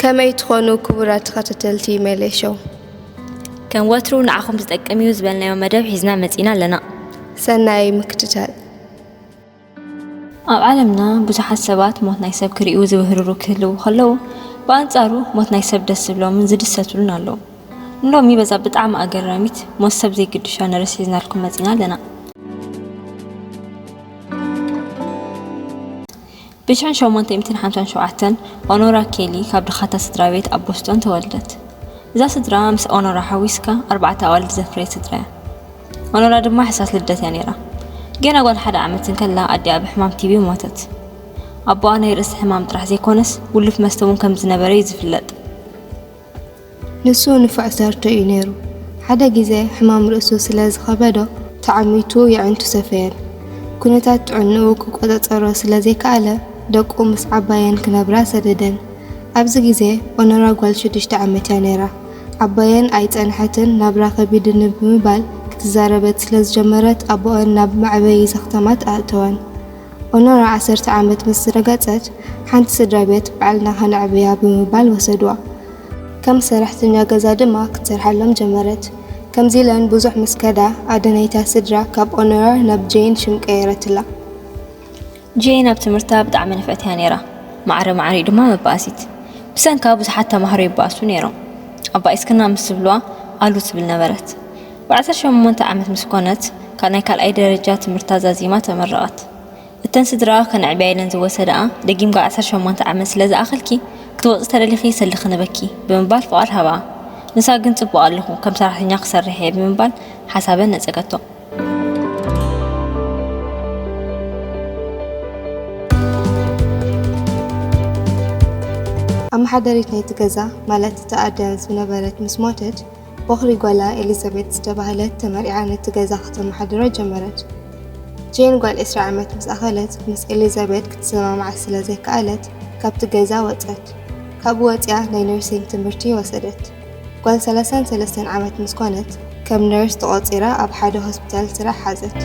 ከመይ ትኾኑ ክቡራት ተኸታተልቲ ሜሌ ሾው? ከም ወትሩ ንዓኹም ዝጠቅም እዩ ዝበልናዮ መደብ ሒዝና መጺና ኣለና። ሰናይ ምክትታል። ኣብ ዓለምና ብዙሓት ሰባት ሞት ናይ ሰብ ክርእዩ ዝብህርሩ ክህልዉ ከለዉ፣ ብኣንጻሩ ሞት ናይ ሰብ ደስ ዝብሎምን ዝድሰቱሉን ኣለዉ። ንሎሚ በዛ ብጣዕሚ ኣገራሚት ሞት ሰብ ዘይግድሻ ንርእስ ሒዝናልኩም መጺና ኣለና። ብሽሕን ሸሞንተ ሚእትን ሓምሳን ሸውዓተን ኦኖራ ኬሊ ካብ ድኻታ ስድራ ቤት ኣብ ቦስቶን ተወልደት። እዛ ስድራ ምስ ኦኖራ ሓዊስካ ኣርባዕተ ኣዋልድ ዘፍረየት ስድራ እያ። ኦኖራ ድማ ሕሳስ ልደት እያ ነይራ። ገና ጓል ሓደ ዓመት እንከላ ኣዲኣ ብሕማም ቲቢ ሞተት። ኣቦኣ ናይ ርእሲ ሕማም ጥራሕ ዘይኮነስ ውሉፍ መስተ እውን ከም ዝነበረ እዩ ዝፍለጥ። ንሱ ንፉዕ ሰርቶ እዩ ነይሩ። ሓደ ግዜ ሕማም ርእሱ ስለ ዝኸበዶ ተዓሚቱ የዕንቱ ሰፈየን። ኩነታት ጥዕንኡ ክቆጻጸሮ ስለ ዘይከኣለ ደቁ ምስ ዓባየን ክነብራ ሰደደን። ኣብዚ ግዜ ኦኖራ ጓል ሽዱሽተ ዓመት እያ ነይራ። ዓባየን ኣይጸንሐትን፣ ናብራ ከቢድኒ ብምባል ክትዛረበት ስለ ዝጀመረት ኣቦኣን ናብ መዕበዪ ዘኽተማት ኣእተወን። ኦኖራ ዓሰርተ ዓመት ምስ ረገጸት ሓንቲ ስድራ ቤት ባዕልና ከነዕብያ ብምባል ወሰድዋ። ከም ሰራሕተኛ ገዛ ድማ ክትሰርሓሎም ጀመረት። ከምዚ ኢለን ብዙሕ ምስ ከዳ ኣደ ናይታ ስድራ ካብ ኦኖራ ናብ ጄን ሽም ቀየረትላ። ጄን ኣብ ትምህርታ ብጣዕሚ ንፍዕቲ እያ ነይራ። ማዕረ ማዕሪኡ ድማ መባእሲት። ብሰንካ ብዙሓት ተማሃሮ ይባእሱ ነይሮም። ኣባኢስክና ምስ ዝብልዋ ኣሉ ትብል ነበረት። ብ ዓሰርተ ሸሞንተ ዓመት ምስ ኮነት ካብ ናይ ካልኣይ ደረጃ ትምህርታ ዛዚማ ተመረቐት። እተን ስድራኣ ከነዕብያ ኢለን ዝወሰዳኣ ደጊም ጓል ዓሰርተ ሸሞንተ ዓመት ስለ ዝኣኸልኪ ክትወፂ ተደሊኺ ሰልኺ ንበኪ ብምባል ፍቓድ ሃባኣ። ንሳ ግን ጽቡቕ ኣለኹ ከም ሰራሕተኛ ክሰርሕ እየ ብምባል ሓሳበን ነጸገቶ። ኣመሓዳሪት ናይቲ ገዛ ማለት እታ ኣደ ዝነበረት ምስ ሞተት ቦኽሪ ጓላ ኤሊዛቤት ዝተባህለት ተመርዒዓ ነቲ ገዛ ከተመሓድሮ ጀመረት። ጄን ጓል ዕስራ ዓመት ምስ ኣኸለት ምስ ኤሊዛቤት ክትሰማማዕ ስለ ዘይከኣለት ካብቲ ገዛ ወጸት። ካብኡ ወጺኣ ናይ ነርሲንግ ትምህርቲ ወሰደት። ጓል ሰላሳን ሰለስተን ዓመት ምስ ኮነት ከም ነርስ ተቖጺራ ኣብ ሓደ ሆስፒታል ስራሕ ሓዘት።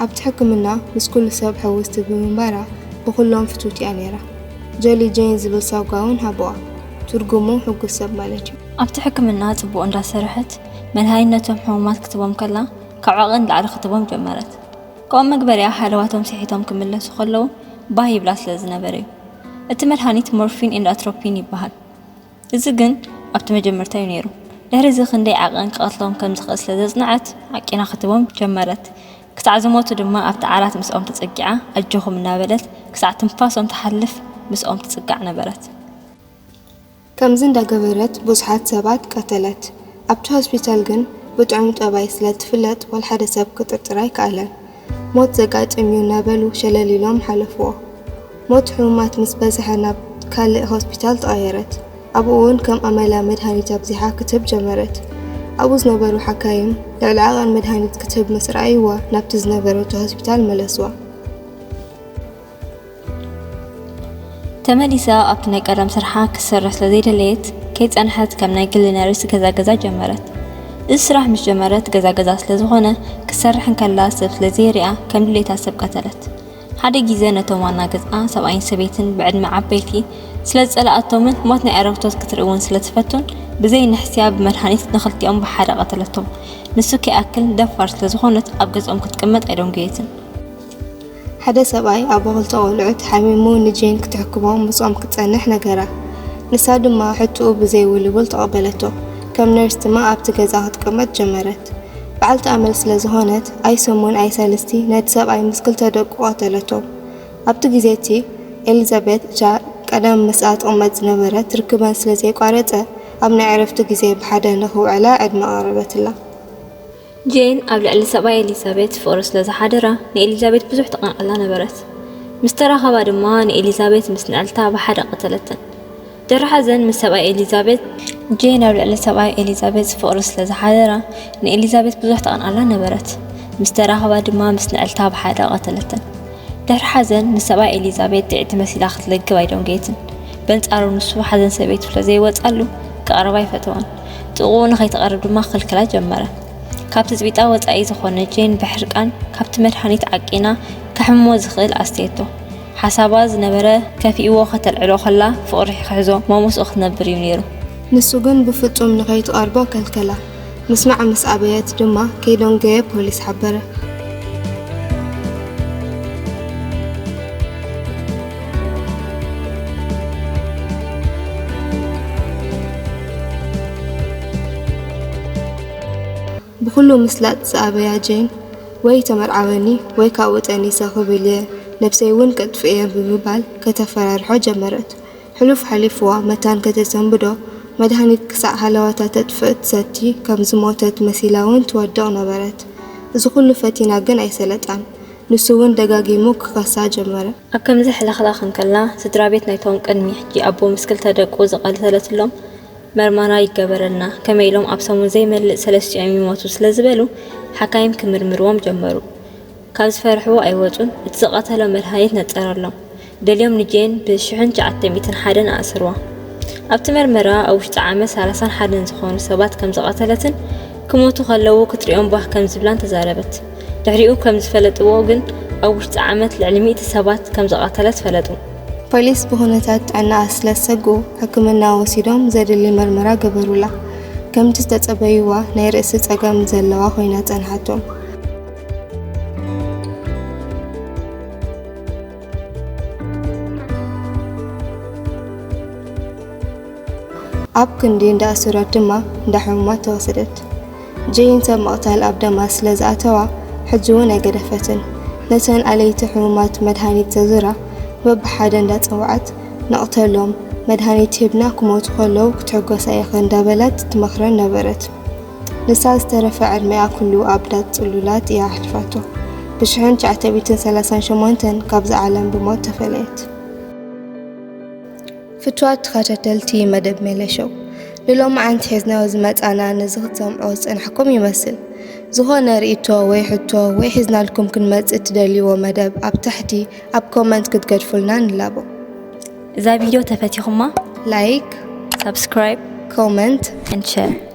ኣብቲ ሕክምና ምስ ኩሉ ሰብ ሕውስቲ ብምንባራ ብኹሎም ፍትውቲ እያ ነይራ። ጆሊ ጄን ዝብል ሳጓ እውን ሃብዋ። ትርጉሙ ሕጉስ ሰብ ማለት እዩ። ኣብቲ ሕክምና ጽቡቕ እንዳሰርሐት መድሃኒት ነቶም ሕሙማት ክትቦም ከላ ካብ ዓቐን ንላዕሊ ክትቦም ጀመረት። ከምኡ መግበሪያ ሃለዋቶም ስሒቶም ክምለሱ ከለዉ ባህ ይብላ ስለ ዝነበረ እዩ። እቲ መድሃኒት ሞርፊን ኤንድ ኣትሮፒን ይበሃል። እዚ ግን ኣብቲ መጀመርታ እዩ ነይሩ። ድሕሪ እዚ ክንደይ ዓቐን ክቐትሎም ከም ዝኽእል ስለ ዘጽንዐት ዓቂና ክትቦም ጀመረት። ክሳዕ ዝሞቱ ድማ ኣብቲ ዓራት ምስኦም ተጸጊዓ ኣጆኹም እናበለት ክሳዕ ትንፋሶም ትሓልፍ ምስኦም ትጽጋዕ ነበረት። ከምዚ እንዳገበረት ብዙሓት ሰባት ቀተለት። ኣብቲ ሆስፒታል ግን ብጥዑም ጠባይ ስለ ትፍለጥ ዋላ ሓደ ሰብ ክጥርጥር ኣይከኣለን። ሞት ዘጋጥም እዩ እናበሉ ሸለል ኢሎም ሓለፍዎ። ሞት ሕሙማት ምስ በዝሐ ናብ ካልእ ሆስፒታል ተቐየረት። ኣብኡ እውን ከም ኣመላ መድሃኒት ኣብዚሓ ክትህብ ጀመረት። ኣብኡ ዝነበሩ ሓካይም ልዕሊ ዓቐን መድሃኒት ክትህብ ምስ ረኣይዋ ናብቲ ዝነበረቶ ሆስፒታል መለስዋ። ተመሊሳ ኣብቲ ናይ ቀደም ስርሓ ክትሰርሕ ስለ ዘይደለየት ከይጸንሐት ከም ናይ ግሊ ነርስ ገዛ ገዛ ጀመረት። እዚ ስራሕ ምስ ጀመረት ገዛ ገዛ ስለ ዝኾነ ክትሰርሕ እንከላ ሰብ ስለ ዘይሪኣ ከም ድሌታ ሰብ ቀተለት። ሓደ ግዜ ነቶም ዋና ገዝኣ ሰብኣይን ሰበይትን ብዕድመ ዓበይቲ ስለ ዝጸልኣቶምን ሞት ናይ ኣረግቶት ክትርኢ እውን ስለ ትፈቱን ብዘይ ንሕስያ ብመድሃኒት ንኽልቲኦም ብሓደ ቀተለቶም። ንሱ ከይኣክል ደፋር ስለ ዝኾነት ኣብ ገዝኦም ክትቅመጥ ኣይደንጎየትን። ሓደ ሰብኣይ ኣቦ ክልተ ቆልዑት ሓሚሙ ንጄን ክትሕክሞም ምስኦም ክትጸንሕ ነገራ። ንሳ ድማ ሕቶኡ ብዘይ ውልውል ተቐበለቶ። ከም ነርስ ድማ ኣብቲ ገዛ ክትቅመጥ ጀመረት። በዓልቲ ኣመል ስለ ዝኾነት ኣይሰሙን ኣይሰልስቲ ነቲ ሰብኣይ ምስ ክልተ ደቁ ቀተለቶ። ኣብቲ ግዜ እቲ ኤሊዛቤት እታ ቀደም ምስኣ ትቕመጥ ዝነበረት ርክበን ስለ ዘይቋረጸ ኣብ ናይ ዕረፍቲ ግዜ ብሓደ ንኽውዕላ ዕድመ ኣቕረበትላ። ጄን ኣብ ልዕሊ ሰብኣይ ኤሊዛቤት ፍቕሪ ስለ ዝሓደራ ንኤሊዛቤት ብዙሕ ትቐንቐላ ነበረት። ምስ ተራኸባ ድማ ንኤሊዛቤት ምስ ንዕልታ ብሓደ ቀተለተን። ድሕሪ ሓዘን ምስ ሰብኣይ ኤሊዛቤት ጄን ኣብ ልዕሊ ሰብኣይ ኤሊዛቤት ፍቕሪ ስለ ዝሓደራ ንኤሊዛቤት ብዙሕ ትቐንቐላ ነበረት። ምስ ተራኸባ ድማ ምስ ንዕልታ ብሓደ ቀተለተን። ድሕሪ ሓዘን ምስ ሰብኣይ ኤሊዛቤት ጥዕቲ መሲላ ክትለግብ ኣይደንገየትን። በንጻሩ ንሱ ሓዘን ሰበይቱ ስለ ዘይወጻሉ ክቐርባ ኣይፈተወን። ጥቕኡ ንኸይትቐርብ ድማ ክኽልክላ ጀመረ። ካብ ትጽቢጣ ወጻኢ ዝኾነ ጄን ብሕርቃን ካብቲ መድሃኒት ዓቂና ከሕምሞ ዝኽእል ኣስተየቶ። ሓሳባ ዝነበረ ከፊእዎ ከተልዕሎ ከላ ፍቕሪ ክሕዞ መሞስኦ ክትነብር እዩ ነይሩ። ንሱ ግን ብፍጹም ንኸይትቐርቦ ከልከላ። ምስማዕ ምስ ኣበየት ድማ ከይደንጎየ ፖሊስ ሓበረ። ብኹሉ ምስላጥ ዝኣበያ ጄን፣ ወይ ተመርዓወኒ ወይ ካብኡ ጠኒሰ ክብል እየ፣ ነብሰይ እውን ከጥፍእ እየ ብምባል ከተፈራርሖ ጀመረት። ሕሉፍ ሓሊፍዋ መታን ከተሰንብዶ፣ መድሃኒት ክሳዕ ሃለዋታ ተጥፍእ ትሰቲ ከም ዝሞተት መሲላ እውን ትወድቕ ነበረት። እዚ ኩሉ ፈቲና ግን ኣይሰለጣን። ንሱ እውን ደጋጊሙ ክኸሳ ጀመረ። ኣብ ከምዚ ሕልኽላኽ እንከላ፣ ስድራ ቤት ናይቶም ቅድሚ ሕጂ ኣቦ ምስ ክልተ ደቁ ዝቐተለትሎም መርመራ ይገበረልና፣ ከመይ ኢሎም ኣብ ሰሙን ዘይመልእ ሰለስቲኦም ይሞቱ ስለ ዝበሉ፣ ሓካይም ክምርምርዎም ጀመሩ። ካብ ዝፈርሕዎ ኣይወጹን። እቲ ዝቐተሎ መድሃኒት ነጸረሎም። ደልዮም ንጄን ብሽሕን ትሽዓተ ሚእትን ሓደን ኣእሰርዋ። ኣብቲ መርመራ ኣብ ውሽጢ ዓመት ሰላሳን ሓደን ዝኾኑ ሰባት ከም ዝቐተለትን ክሞቱ ከለዉ ክትሪኦም ቧህ ከም ዝብላን ተዛረበት። ድሕሪኡ ከም ዝፈለጥዎ ግን ኣብ ውሽጢ ዓመት ልዕሊ ሚእቲ ሰባት ከም ዝቐተለት ፈለጡ። ፖሊስ ብኹነታት ጥዕናኣ ስለ ዝሰግኡ ሕክምና ወሲዶም ዘድሊ መርመራ ገበሩላ። ከምቲ ዝተጸበይዋ ናይ ርእሲ ጸገም ዘለዋ ኮይና ጸንሓቶም። ኣብ ክንዲ እንዳ ኣሱራት ድማ እንዳ ሕሙማት ተወሰደት። ጄን ሰብ ምቕታል ኣብ ደማ ስለ ዝኣተዋ፣ ሕጂ እውን ኣይገደፈትን። ነተን ኣለይቲ ሕሙማት መድሃኒት ዘዙራ በብሓደ እንዳጸውዓት፣ "ንቕተሎም፣ መድሃኒት ሂብና ክሞቱ ከለዉ ክትሕጎሳ ኢኺ" እንዳበለት ትመኽረን ነበረት። ንሳ ዝተረፈ ዕድሜኣ ኩሉ ኣብ ዳስ ጽሉላት እያ ኣሕሊፋቶ። ብሽሕን ትሽዓተ ሚእትን ሰላሳን ሸሞንተን ካብዛ ዓለም ብሞት ተፈለየት። ፍትዋት ተኸታተልቲ መደብ ሜለ ሾው፣ ንሎማዓንቲ ሒዝናዮ ዝመጻና ነዚ ክትሰምዑ ዝጸናሕኩም ይመስል። ዝኾነ ርእይቶ ወይ ሕቶ ወይ ሒዝናልኩም ክንመጽእ እትደልይዎ መደብ ኣብ ታሕቲ ኣብ ኮመንት ክትገድፉልና ንላቦ። እዛ ቪድዮ ተፈቲኹማ፣ ላይክ፣ ሳብስክራይብ፣ ኮመንት፣ and share።